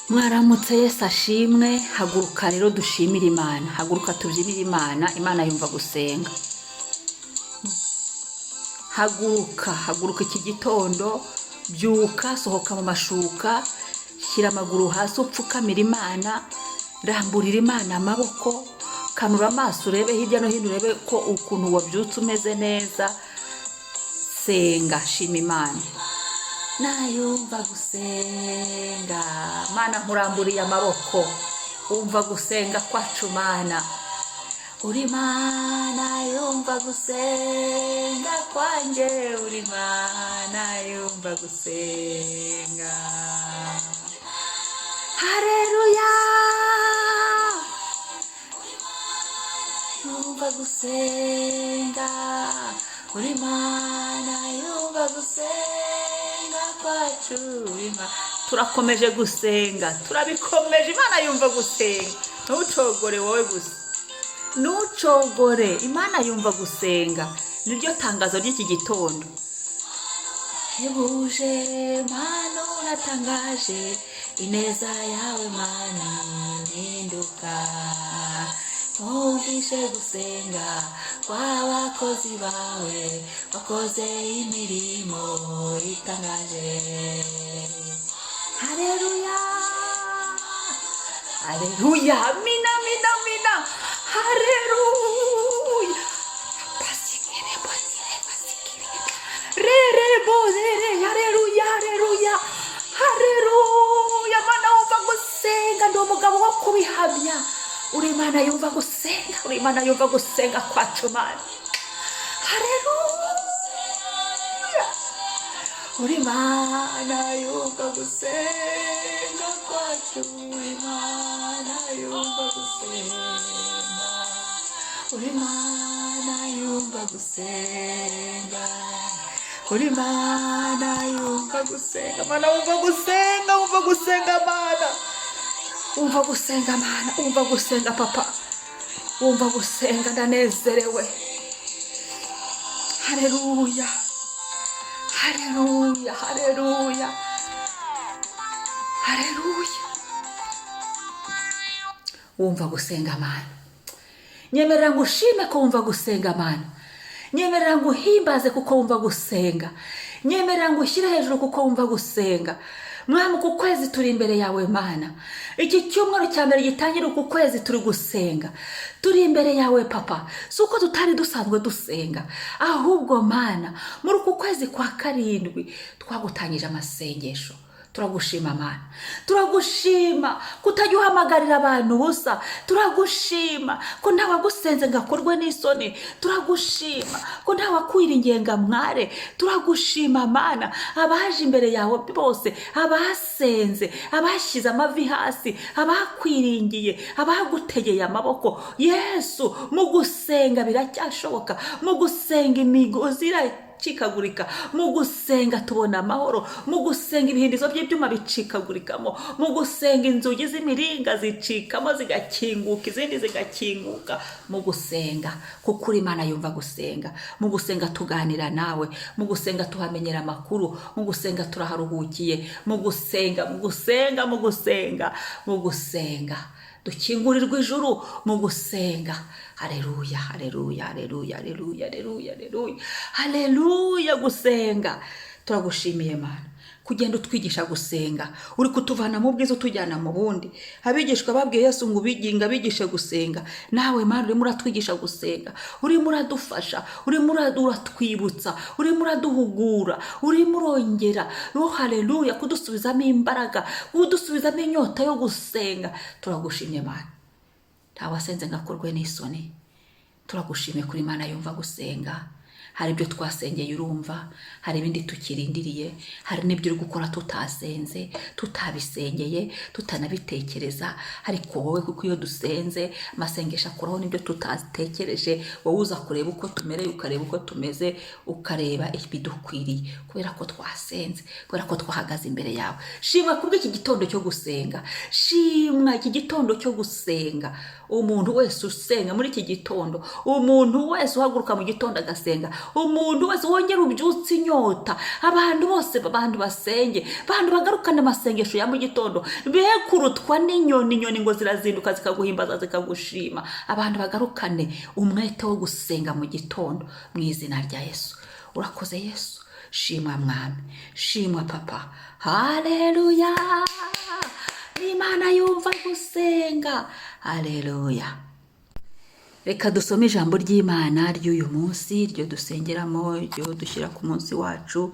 Mwaramutse, Yesu ashimwe. Haguruka rero dushimire Imana, haguruka tubyinire Imana. Imana yumva gusenga. Haguruka, haguruka iki gitondo, byuka, sohoka mu mashuka, shyira amaguru hasi, upfukamire Imana, ramburira Imana amaboko, kanura amaso urebe hirya no hino, urebe ko ukuntu wabyutse umeze neza. Senga, shima Imana nayumva gusenga. Mana, nkuramburiye amaboko, wumva gusenga kwacu. Mana, uri Mana yumva gusenga kwanjye, uri Mana yumva gusenga. Hareruya! Yumva gusenga, uri Mana yumva gusenga kwacu, uri Mana. Turakomeje gusenga, turabikomeje. Imana yumva gusenga. Ntucogore wowe gusa, ntucogore. Imana yumva gusenga, niryo tangazo ry'iki gitondo. Hebuje Mana, uratangaje, ineza yawe Mana impinduka. Wumvishe gusenga kw'abakozi bawe, wakoze imirimo itangaje. Hareruya, hareruya, mina mina mina, hareruya! Pasikere pasire pasikere rere bozere, hareruya, hareruya, hareruya! Mana wumva gusenga, ndi umugabo wo kubihamya. Uri Imana yumva gusenga, uri Imana yumva gusenga kwacu. Mana, hareruya! Uri Imana yumva gusenga kwacu, uri Imana yumva gusenga, uri Imana yumva gusenga, uri Imana yumva gusenga. Mana wumva gusenga, wumva gusenga. Mana wumva gusenga, Mana wumva gusenga, Papa wumva gusenga. Ndanezerewe. Hareruya, hareruya, hareruya, hareruya! Wumva gusenga, Mana. Nyemerera ngo ushime ko wumva gusenga. Mana, nyemerera ngo uhimbaze kuko wumva gusenga. Nyemerera ngo ushyire hejuru kuko wumva gusenga. Mwami, uku kwezi turi imbere yawe. Mana, iki cyumweru cya mbere gitangira uku kwezi turi gusenga, turi imbere yawe, Papa. Si uko tutari dusanzwe dusenga, ahubwo Mana, muri uku kwezi kwa karindwi twagutangije amasengesho. Turagushima Mana, turagushima kutajya uhamagarira abantu ubusa. Turagushima ko ntawagusenze ngo akorwe n'isoni. Turagushima ko ntawakwiringiye ngo amware. Turagushima Mana, abaje imbere yawe bose, abasenze, abashyize amavi hasi, abakwiringiye, abagutegeye amaboko. Yesu, mu gusenga biracyashoboka, mu gusenga imigozi iracikagurika, mu gusenga tubona amahoro, mu gusenga ibihindizo by'ibyuma bicikagurikamo, mu gusenga inzugi z'imiringa zicikamo zigakinguka, izindi zigakinguka mu gusenga, kuko uri Imana yumva gusenga. Mu gusenga tuganira nawe, mu gusenga tuhamenyera amakuru, mu gusenga turaharuhukiye, mu gusenga, mu gusenga, mu gusenga, mu gusenga dukingurirwa ijuru, mu gusenga. Hareruya, hareruya, hareruya, hareruya, hareruya, hareruya, hareruya! Gusenga, turagushimiye Mana kugenda utwigisha gusenga. Uri kutuvana mu bwiza utujyana mu bundi. Abigishwa babwiye Yesu ngo ubiginga abigishe gusenga. Nawe Mana urimo uratwigisha gusenga, urimo uradufasha, urimo uratwibutsa, urimo uraduhugura, urimo urongera, oh haleluya, kudusubizamo imbaraga, kudusubizamo inyota yo gusenga. Turagushimye Mana, ntawasenze ngo akorwe n'isoni. Turagushimiye kuri Imana yumva gusenga. Hari ibyo twasengeye urumva, hari ibindi tukirindiriye, hari n'ibyo uri gukora tutasenze, tutabisengeye, tutanabitekereza. Ariko wowe, kuko iyo dusenze amasengesho akuraho n'ibyo tutatekereje, wowe uza kureba uko tumereye, ukareba uko tumeze, ukareba ibidukwiriye, kubera ko twasenze, kubera ko twahagaze imbere yawe. Shimwa kubw'iki gitondo cyo gusenga, shimwa iki gitondo cyo gusenga. Umuntu wese usenga muri iki gitondo, umuntu wese uhaguruka mu gitondo agasenga, umuntu wese wongera ubyutse inyota, abantu bose, abantu basenge, abantu bagarukane amasengesho ya mu gitondo, be kurutwa n'inyoni. Inyoni ngo zirazinduka zikaguhimbaza, zikagushima. Abantu bagarukane umwete wo gusenga mu gitondo, mu izina rya Yesu. Urakoze Yesu. Shimwa Mwami, shimwa Papa. Haleluya! Imana yumva gusenga. Haleluya! Reka dusome ijambo ry'Imana ry'uyu munsi, ryo dusengeramo, ryo dushyira ku munsi wacu,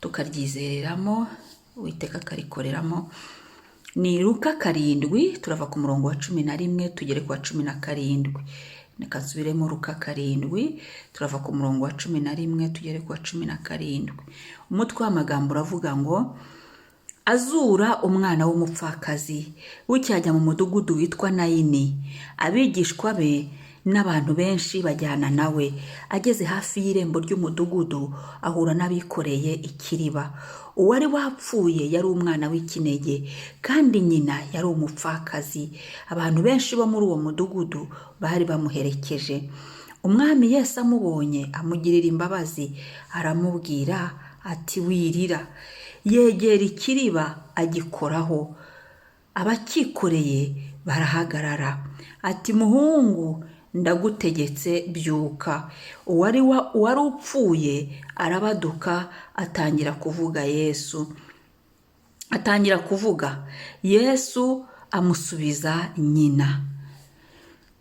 tukaryizereramo, Uwiteka akarikoreramo. Ni Luka 7, turava ku murongo wa 11 tugere ku wa 17. Reka nsubiremo: Luka 7, turava ku murongo wa 11 tugere ku wa 17. Umutwe w'amagambo uravuga ngo: "Azura umwana w'umupfakazi." Bucya ajya mu mudugudu witwa Nayini, abigishwa be n'abantu benshi bajyana nawe. Ageze hafi y'irembo ry'umudugudu, ahura n'abikoreye ikiriba. Uwari wapfuye yari umwana w'ikinege, kandi nyina yari umupfakazi. Abantu benshi bo muri uwo mudugudu bari bamuherekeje. Umwami Yesu amubonye amugirira imbabazi, aramubwira ati: "Wirira." Yegera ikiriba agikoraho, abakikoreye barahagarara. Ati: "Muhungu, ndagutegetse, byuka." Uwari upfuye arabaduka, atangira kuvuga. Yesu atangira kuvuga, Yesu amusubiza nyina.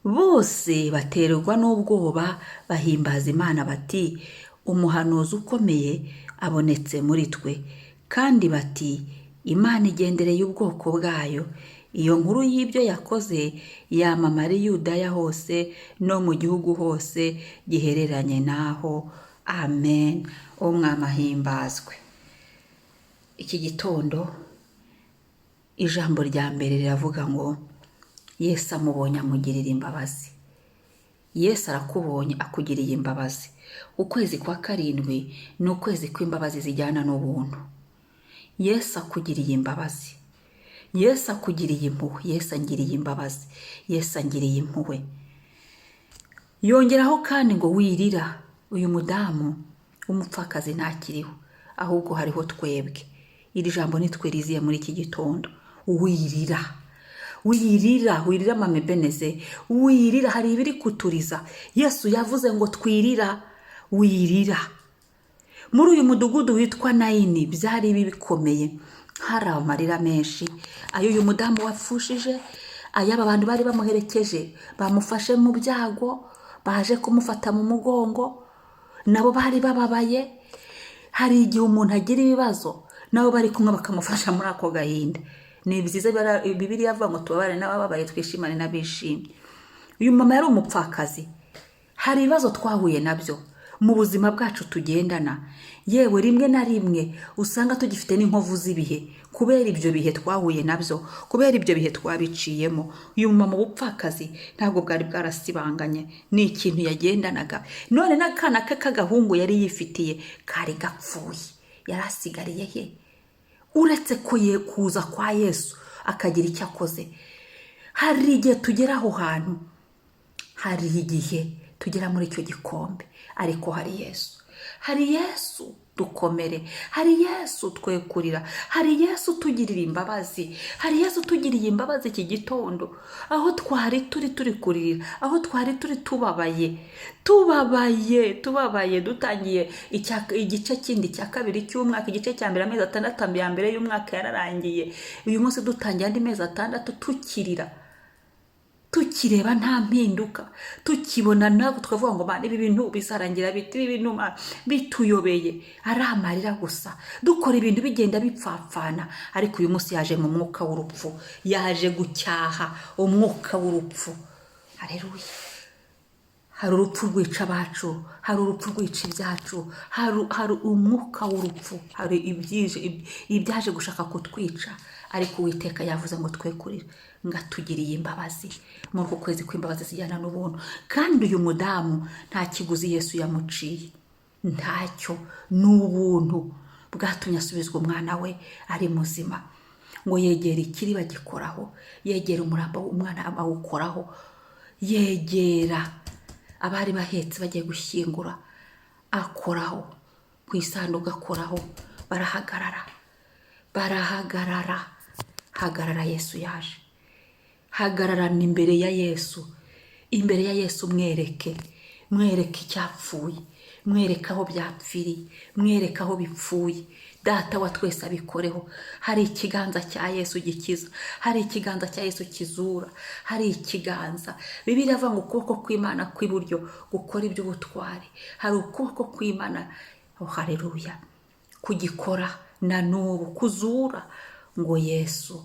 Bose baterwa n'ubwoba, bahimbaza Imana bati: "Umuhanuzi ukomeye abonetse muri twe," kandi bati: "Imana igendereye ubwoko bwayo." Iyo nkuru y'ibyo yakoze yamamara i Yudaya hose no mu gihugu hose gihereranye naho. Amen. Umwami ahimbazwe. Iki gitondo ijambo rya mbere riravuga ngo: "Yesu amubonye amugirira imbabazi." Yesu arakubonye, akugiriye imbabazi. Ukwezi kwa karindwi ni ukwezi kw'imbabazi zijyana n'ubuntu. Yesu akugiriye imbabazi, Yesu akugiriye impuhwe. Yesu angiriye imbabazi, Yesu angiriye impuhwe. Yongeraho kandi ngo: "Wirira." Uyu mudamu w'umupfakazi ntakiriho, ahubwo hariho twebwe. Iri jambo ni twe riziye muri iki gitondo. Wirira, wirira, wirira, mama Ebeneze, wirira. Hari ibiri kuturiza. Yesu yavuze ngo twirira, wirira. Muri uyu mudugudu witwa Nayini byari bikomeye, hari amarira menshi, ayo uyu mudamu wapfushije, ay'aba bantu bari bamuherekeje, bamufashe mu byago, baje kumufata mu mugongo, nabo bari bababaye. Hari igihe umuntu agira ibibazo, nabo bari kumwe bakamufasha muri ako gahinda. Ni byiza, Bibiliya avuga ngo tubabare n'abababaye, twishimane n'abishimye. Uyu mama yari umupfakazi. Hari ibibazo twahuye nabyo mu buzima bwacu tugendana, yewe rimwe na rimwe usanga tugifite n'inkovu z'ibihe kubera ibyo bihe twahuye nabyo, kubera ibyo bihe twabiciyemo. Uyu mama, ubupfakazi ntabwo bwari bwarasibanganye, ni ikintu yagendanaga. None n'akana ke k'agahungu yari yifitiye kari gapfuye. Yari asigariye he, uretse ko ye kuza kwa Yesu akagira icyo akoze? Hari igihe tugera aho hantu, hari igihe tugera muri icyo gikombe, ariko hari Yesu, hari Yesu dukomere, hari Yesu twekurira, hari Yesu utugirira imbabazi. Hari Yesu utugiriye imbabazi iki gitondo. Aho twari turi, turi kurira, aho twari turi tubabaye, tubabaye, tubabaye, dutangiye igice kindi cya kabiri cy'umwaka. Igice cya mbere, amezi 6 ya mbere y'umwaka yararangiye. Uyu munsi dutangiye andi mezi 6, tukirira, tukireba nta mpinduka, tukibona ntabwo tukavuga ngo: "Mana, ibi bintu bizarangira bite?" Ibi bintu bituyobeye, ari amarira gusa, dukora ibintu bigenda bipfapfana. Ariko uyu munsi yaje mu mwuka w'urupfu, yaje gucyaha umwuka w'urupfu. Hareruya! Hari urupfu rwica abacu, hari urupfu rwica ibyacu, hari umwuka w'urupfu, hari ibyaje gushaka kutwica. Ariko Uwiteka yavuze ngo twekurire, ngo atugiriye imbabazi muri uku kwezi kw'imbabazi zijyana n'ubuntu. Kandi uyu mudamu nta kiguzi Yesu yamuciye, ntacyo. Ni ubuntu bwatumye asubizwa umwana we ari muzima. Ngo yegera ikiriba agikoraho, yegera umurambo w'umwana awukoraho, yegera abari bahetse bagiye gushyingura akoraho, ku isanduku akoraho, barahagarara, barahagarara. Hagarara, Yesu yaje. Hagararana imbere ya Yesu, imbere ya Yesu mwereke, mwereke icyapfuye, mwereke aho byapfiriye, mwereke aho bipfuye. Data wa twese abikoreho. Hari ikiganza cya Yesu gikiza, hari ikiganza cya Yesu kizura, hari ikiganza. Bibiliya ivuga ngo ukuboko kw'Imana kw'iburyo gukora iby'ubutwari. Hari ukuboko kw'Imana, oh haleluya, kugikora na n'ubu, kuzura. Ngo Yesu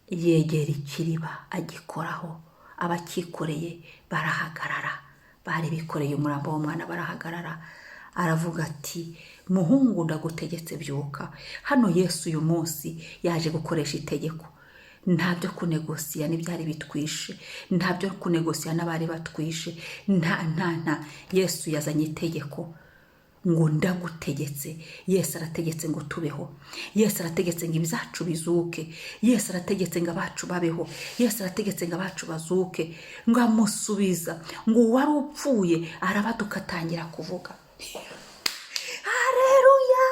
yegera ikiriba agikoraho, abacyikoreye barahagarara, bari bikoreye umurambo w'umwana barahagarara. Aravuga ati: "Muhungu, ndagutegetse, byuka." Hano Yesu uyu munsi yaje gukoresha itegeko. Nta byo kunegosiya n'ibyari bitwishe, nta byo kunegosiya n'abari batwishe, nta nta nta. Yesu yazanye itegeko ngo: "Ndagutegetse." Yesu arategetse ngo tubeho. Yesu arategetse ngo ibyacu bizuke. Yesu arategetse ngo abacu babeho. Yesu arategetse ngo abacu bazuke. Ngo amusubiza ngo uwari upfuye arabaduka atangira kuvuga. Haleluya,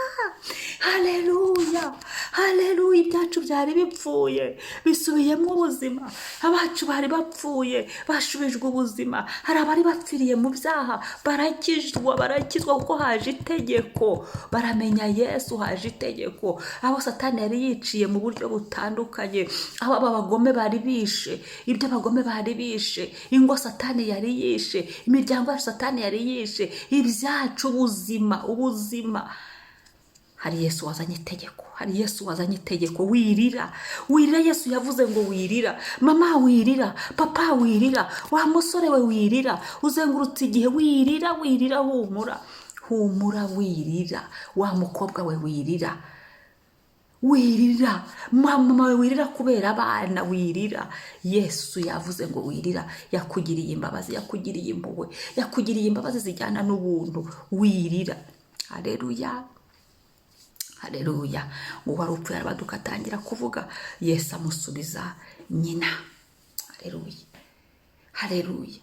haleluya, haleluya! Ibyacu byari bipfuye bisubiyemo ubuzima. Abacu bari bapfuye bashubijwe ubuzima. Hari abari bapfiriye mu byaha barakizwa, barakizwa kuko haje itegeko, baramenya Yesu, haje itegeko. Abo Satani yari yiciye mu buryo butandukanye, aho aba bagome bari bishe, ibyo abagome bari bishe, ingo Satani yari yishe, imiryango yacu Satani yari yishe, ibyacu, ubuzima, ubuzima, hari Yesu wazanye itegeko, hari Yesu wazanye itegeko. Wirira, wirira. Yesu yavuze ngo wirira. Mama wirira, papa wirira, wa musore we wirira, uzengurutse igihe wirira, wirira, humura, humura, wirira. Wa mukobwa we wirira, wirira. Mama we wirira kubera abana, wirira. Yesu yavuze ngo wirira. Yakugiriye imbabazi, yakugiriye impuhwe, yakugiriye imbabazi zijyana n'ubuntu. Wirira. Hareruya, hareruya! Ngo wari upfuye arabaduka atangira kuvuga. Yesu amusubiza nyina. Hareruya, hareruya!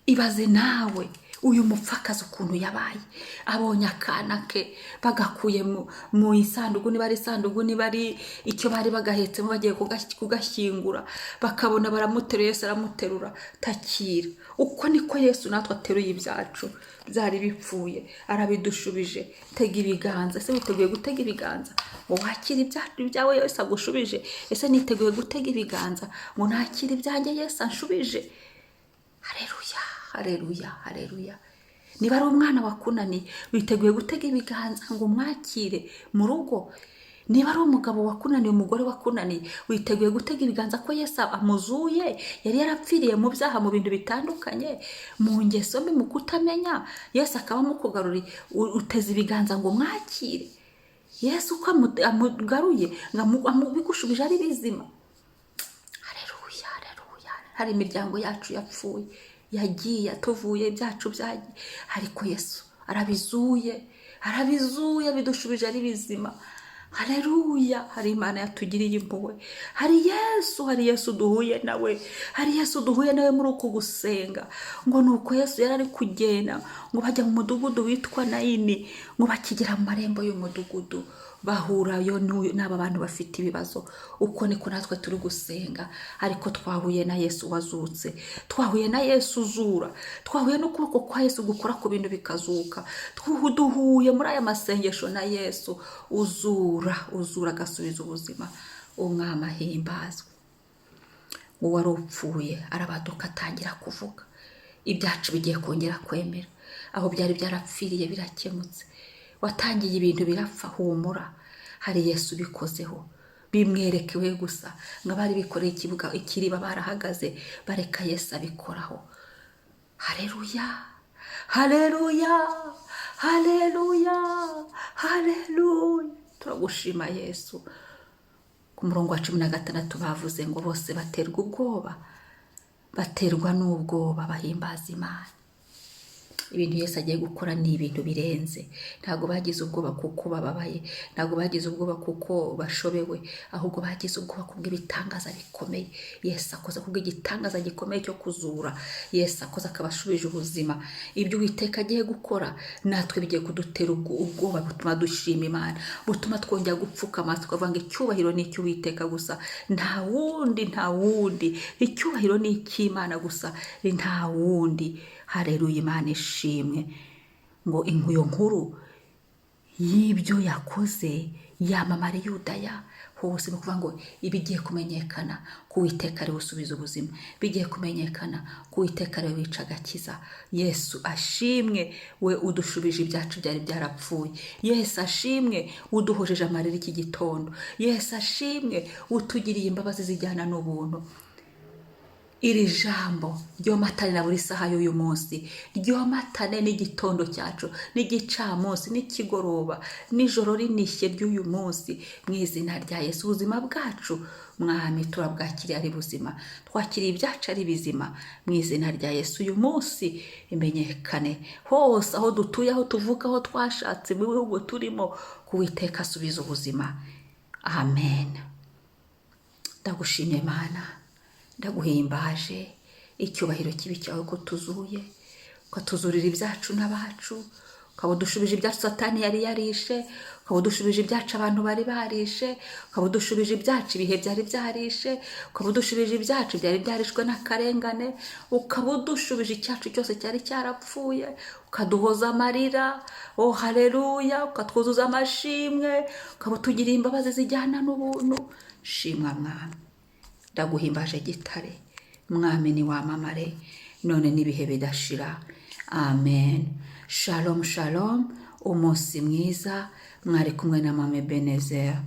Ibaze nawe uyu mupfakazi ukuntu yabaye abonye akana ke bagakuye mu isanduku, niba ari isanduku, niba ari icyo bari bagahetsemo bagiye kugashyingura, bakabona baramuteruye, Yesu aramuterura, takira. Uko niko Yesu natwe ateruye ibyacu byari bipfuye, arabidushubije. Tega ibiganza. Ese witeguye gutega ibiganza ngo wakire ibyawe Yesu agushubije? Ese niteguye gutega ibiganza ngo nakire ibyanjye Yesu anshubije? Hareruya, hareruya, hareruya! Niba ari umwana wakunaniye, witeguye gutega ibiganza ngo umwakire mu rugo? Niba ari umugabo wakunaniye, umugore wakunaniye, witeguye gutega ibiganza ko Yesu amuzuye? Yari yarapfiriye mu byaha, mu bintu bitandukanye, mu ngeso mbi, mu kutamenya, Yesu akaba amukugaruriye. Uteze ibiganza ngo umwakire Yesu uko amugaruye, ngo bigushubije ari bizima? Hareruya, hareruya! Hari imiryango yacu yapfuye, yagiye, tuvuye, ibyacu byagiye, ariko Yesu arabizuye, arabizuye, bidushubije ari bizima. Hareruya! Hari Imana yatugiriye impuhwe, hari Yesu, hari Yesu duhuye nawe, hari Yesu duhuye nawe muri uku gusenga. Ngo ni uko Yesu yari ari kugenda, ngo bajya mu mudugudu witwa Nayini. Ngo bakigera mu marembo y'umudugudu bahurayo n'aba bantu bafite ibibazo. Uko niko natwe turi gusenga, ariko twahuye na Yesu wazutse, twahuye na Yesu uzura, twahuye n'ukuboko kwa Yesu gukora ku bintu bikazuka. Duhuye muri aya masengesho na Yesu uzura, uzura agasubiza ubuzima. Umwami ahimbazwe. Uwari upfuye arabaduka atangira kuvuga. Ibyacu bigiye kongera kwemera, aho byari byarapfiriye birakemutse. Watangiye ibintu birapfa, humura, hari Yesu ubikozeho. Bimwerekewe gusa. Ngo abari bikoreye ikibuga ikiriba barahagaze, bareka Yesu abikoraho. Hareruya, hareruya, hareruya, hareruya! Turagushima Yesu. Ku murongo wa 16 bavuze ngo bose baterwa ubwoba, baterwa n'ubwoba, bahimbaza Imana. Ibintu Yesu agiye gukora ni ibintu birenze. Ntabwo bagize ubwoba kuko bababaye, ntabwo bagize ubwoba kuko bashobewe, ahubwo bagize ubwoba kubw'ibitangaza bikomeye Yesu akoze, kubw'igitangaza gikomeye cyo kuzura Yesu akoze, akaba ashubije ubuzima. Ibyo Uwiteka agiye gukora natwe bigiye kudutera ubwoba butuma dushima Imana, butuma twongera gupfukama tukavuga ngo icyubahiro ni icy'Uwiteka gusa, nta wundi, nta wundi. Icyubahiro ni icy'Imana gusa, nta wundi. Hareruya, Imana ishimwe. Ngo iyo nkuru y'ibyo yakoze yamamara i Yudaya hose. Ni ukuvuga ngo ibigiye kumenyekana ko Uwiteka ariwe usubiza ubuzima, bigiye kumenyekana ko Uwiteka ariwe wica agakiza. Yesu ashimwe, we udushubije ibyacu byari byarapfuye. Yesu ashimwe, uduhojeje amarira iki gitondo. Yesu ashimwe, utugiriye imbabazi zijyana n'ubuntu. Iri jambo ryomatane na buri saha y'uyu munsi, ryomatane n'igitondo cyacu, n'igicamunsi, n'ikigoroba, n'ijoro rinishye ry'uyu munsi, mu izina rya Yesu. Ubuzima bwacu, Mwami, turabwakiriye ari buzima, twakiriye ibyacu ari bizima, mu izina rya Yesu. Uyu munsi imenyekane hose aho dutuye, aho tuvuka, aho twashatse, mu bihugu turimo, ku Uwiteka asubiza ubuzima. Amen. Ndagushimye Mana, ndaguhimbaje. Icyubahiro kibi cyawe ko tuzuye, ukatuzurira ibyacu n'abacu, ukaba udushubije ibyacu Satani yari yarishe, ukaba udushubije ibyacu abantu bari barishe, ukaba udushubije ibyacu ibihe byari byarishe, ukaba udushubije ibyacu byari byarishwe n'akarengane, ukaba udushubije icyacu cyose cyari cyarapfuye, ukaduhoza amarira. Oh haleluya! Ukatwuzuza amashimwe, ukaba utugiriye imbabazi zijyana n'ubuntu. Shimwa Mwami, ndaguhimbaje Gitare. Mwami, ni wamamare none n'ibihe bidashira. Amen. Shalom, shalom, umunsi mwiza. Mwari kumwe na Mame Benezer.